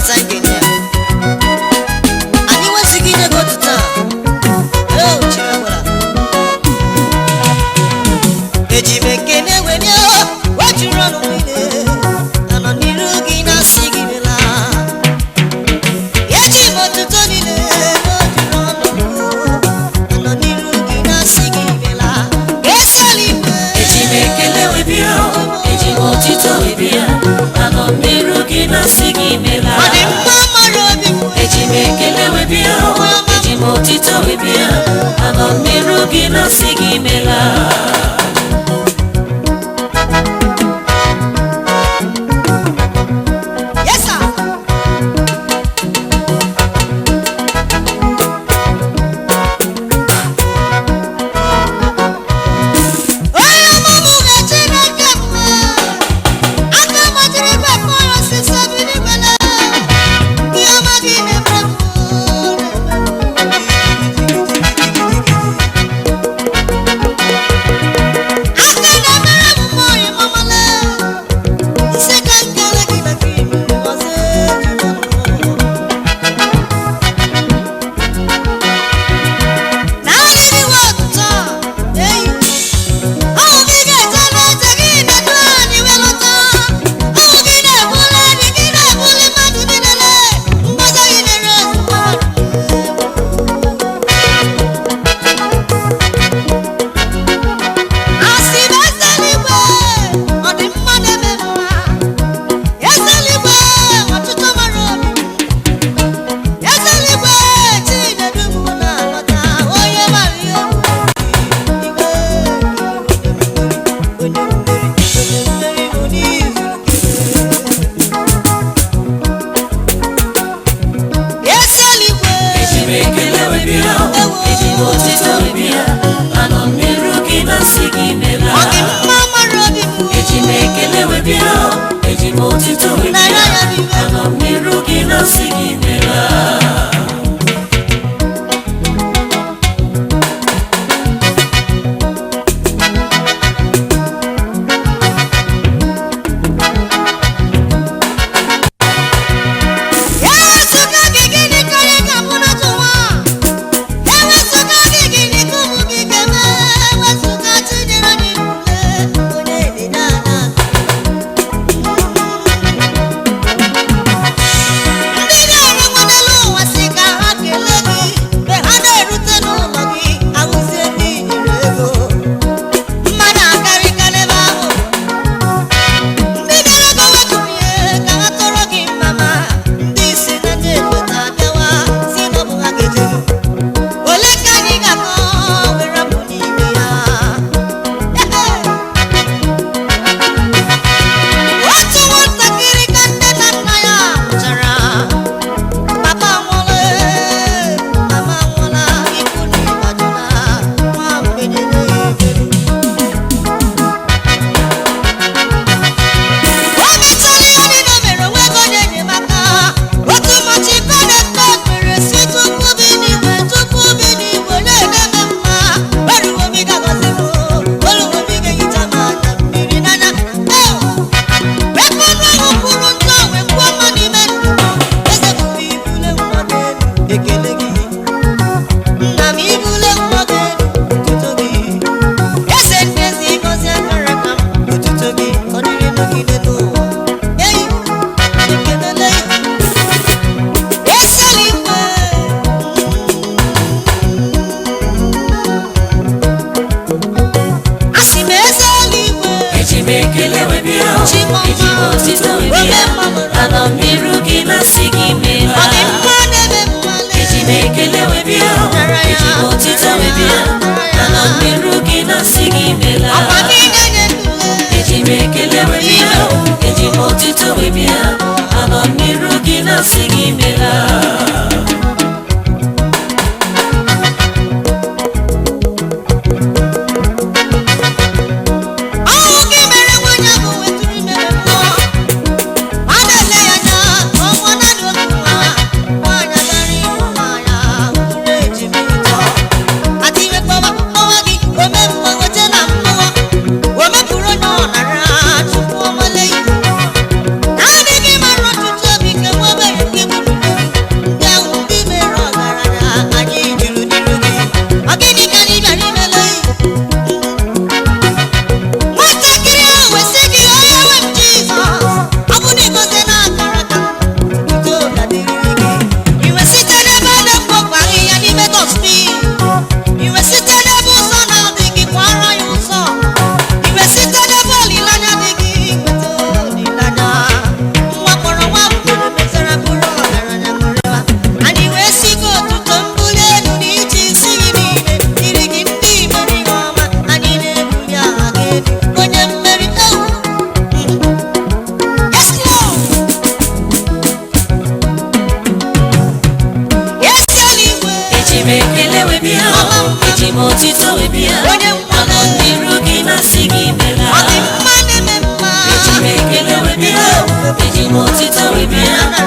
ọzọ anyị ga-enye ya. Anyị nwesịghị inye gị otuto a. Eo, Chimekwara. Eji m ekene wee bịa, o juru ọnụ niile, anọ n'iru gị na-asị gị mela. Eji m otuto niile, o juru ọnụ, anọ n'iru gị na-asị gị mela. Esiela ime. Eji m ekele wee bịa, eji m otito wee bịa, anọ m n'iru gị na-asị gị imela. Ọ dị mma mara obi m. Eji m ekele wee bịa, eji m otito wee bịa, anọ m n'iru gị na-asị gị imela. Yes, sir. Onye ọmụmụ ga Chineke mma. Aka gbajiri igwe mkpụrụ osisi ebili gbele. Ihe ọma gị na-eme m. Eji m otito wee bịa. Onye nwe. Anọ m n'iru gị na-asị gị imela. Ọ dị mma na-eme mma. Eji m ekele wee bịa. Eji m otito wee bịa.